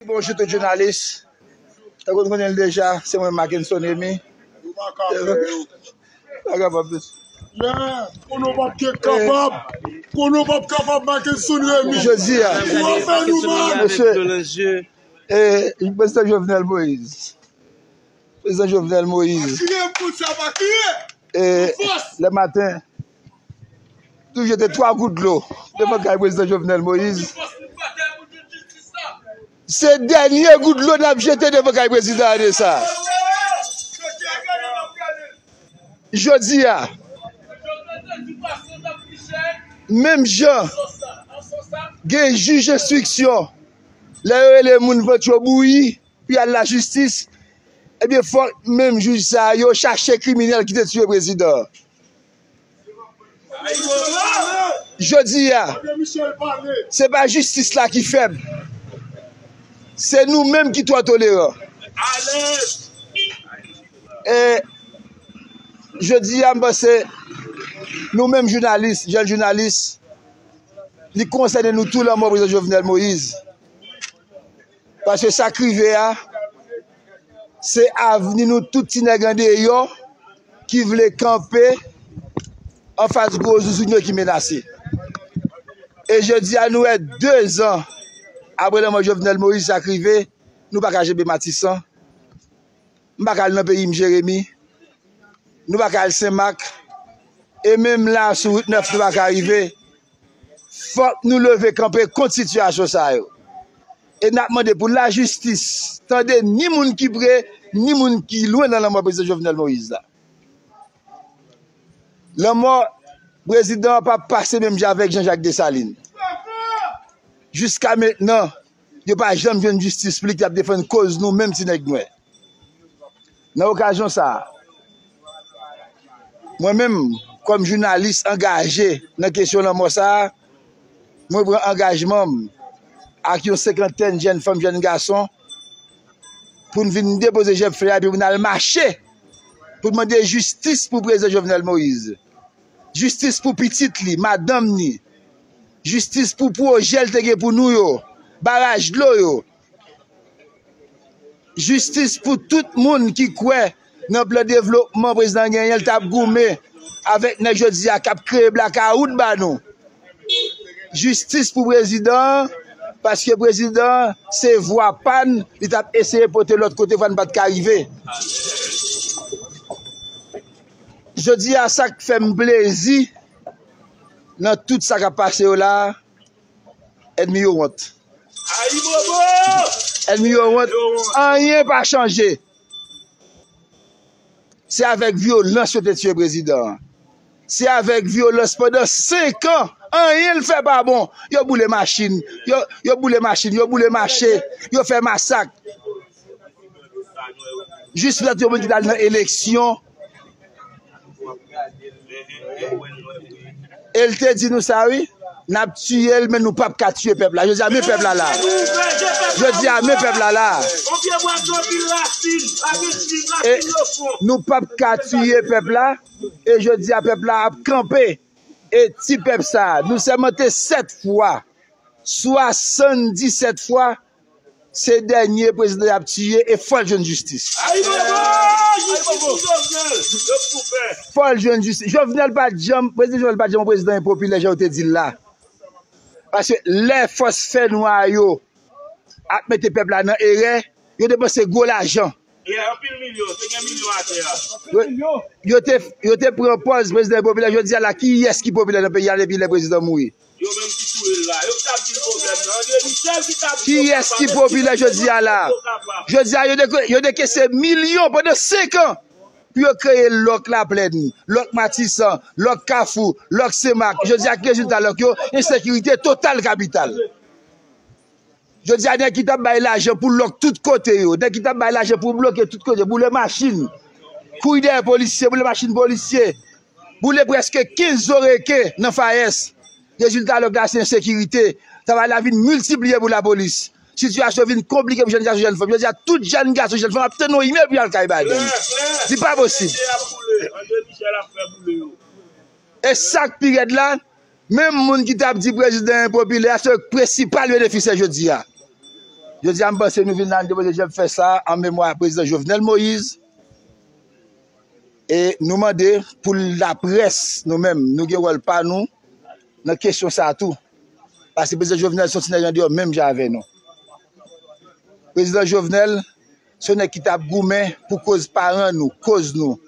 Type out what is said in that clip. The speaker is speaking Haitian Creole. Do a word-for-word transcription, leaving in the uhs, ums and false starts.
Bonjou tout jounalis. Tankou nou konnen l deja, se mwen Mackenson Remy. Yo pa ka fè yo. Pa kapab. Men, konnen w p ap gen kapab. Konnen w p ap kapab, Mackenson Remy. Jodi a, w ap fè nou mal. Mesye, e, prezidan Jovenel Moïse. Prezidan Jovenel Moïse. Pa kriye pou sa, pa kriye. E, lè maten, nou jete twa gout dlo devan kay prezidan Jovenel Moïse. Se dènye gout dlo n ap jete devan kay prezidan ane sa. Jodi a, menm jan gen jij enstriksyon, lè yo rele moun vant yo bouyi pou y al lajistis, ebyen, fòk menm jij sa yo chache kriminèl ki te tiye prezidan an. Jodi a, se pa jistis la ki fèb, se nou menm ki twò toleran. E jodi a, m panse nou menm jounalis, jèn jounalis, li konsène nou tou lanmò prezidan Jovenel Moïse. Paske sa k rive a, se avni nou tout ti nèg andeyò ki vle kanpe anfas gwo zouzoun yo ki menase. E jodi a, nou wè dezan apre lanmò Jovenel Moïse sa k rive, nou pa ka jenbe Matisan. M pa ka al nan peyi m, Jeremi. Nou pa ka al Senmak. E menm la, sou wout nèf, nou pa ka rive. Fòk nou leve kanpe kont sitiyasyon sa yo. E n ap mande pou lajistis tande ni moun ki pre, ni moun ki lwen nan lanmò prezidan Jovenel Moïse la. Lanmò prezidan an p ap pase menm jan avèk Jean Jacques Dessalines. Jiska mentnan, yo pa janm jwenn jistis pou li ki t ap defann koz nou menm ti nèg nwè. Nan okazyon sa a, mwen menm, kòm jounalis angaje nan kesyon lanmò sa a, mwen pran angajman m ak yon senkantèn jèn fanm, jèn gason, pou n vin depoze jèb flè a, epi pou n al mache, pou n mande jistis pou prezidan Jovenel Moïse. Jistis pou pitit li, madanm ni. Jistis pou pwojè l te gen pou nou yo, baraj dlo yo. Jistis pou tout moun ki kwè nan plan devlopman prezidan genyen, l t ap goumen avèk nèg jodi a k ap kreye blakawout ba nou. Jistis pou prezidan an, paske prezidan an se vwa pa n, li t ap eseye pote lòt kote, vwa n pa t ka rive. Jodi a, sa k fè m plezi nan tout sa k ap pase yo la a, ènmi yo wont. Ayibobo! Ènmi yo wont. Yo wont. Anyen pa chanje. Se avèk vyolans yo te tiye prezidan an. Se avèk vyolans pandan senk an. Anyen l fè pa bon. Yo boule machin. Yo, yo boule machin. Yo boule mache. Yo fè masak. Jis lòt yo moun ki t al nan eleksyon. E l te di nou sa, wi. N ap tiye l, men nou p ap ka tiye pèp la. Jodi a, men pèp la la. Jodi a, men pèp la la. E nou p ap ka tiye pèp la. E jodi a, pèp la ap kanpe. E ti pèp sa a, nou sèmante sèt fwa, swasanndisèt fwa, se dènye prezidan y ap tiye e fò l jwenn jistis. Fò l jwenn jistis. Jovenel pa t janm, prezidan Jovenel pa t janm yon prezidan enpopilè jan yo te di l la. Paske lè fòs fènwa yo ap mete pèp la nan erè, yo depanse gwo lajan. Yo, yo te, yo te pran pòz prezidan enpopilè. Jodi a la, kiyès ki popilè nan peyi a depi lè prezidan mouri? Yo menm ki touye l la. Yo ki t ap di l pwoblèm nan. André Michel ki t ap di yo kapab. Kiyès ki popilè jodi a la? Jodi a, yo de-, yo dekese milyon pandan senk an pou yo kreye lòk Laplèn, lòk Matisan, lòk Kafou, lòk Senmak. Jodi a, ki rezilta lòk yo? Ensekirite total kapital. Jodi a, nèg ki t ap bay lajan pou lòk tout kote yo, nèg ki t ap bay lajan pou bloke tout kote, boule machin, kouri dèyè polisye, boule machin polisye, boule prèske kenz zo reken nan Fayès. Rezilta lòk la se ensekirite. Travay la vin miltipliye pou lapolis. Sitiyasyon vin konplike pou jèn gason, jèn fanm. Jodi a, tout jèn gason, jèn fanm ap tann yon imèl pou y al kay Biden. Li pa posib. E sa k pi rèd la, menm moun ki t ap di prezidan enpopilè a, se yo k prensipal benefisyè jodi a. Jodi a, m panse nou vin la, nou te poze jèb fè sa an memwa prezidan Jovenel Moïse. E nou mande pou laprès, nou menm, nou gen wòl pa nou nan kesyon sa a tou. Paske prezidan Jovenel se yon ti nèg andeyò menm jan avè nou. Prezidan Jovenel se yon nèg ki t ap goumen pou koz paran nou, koz nou,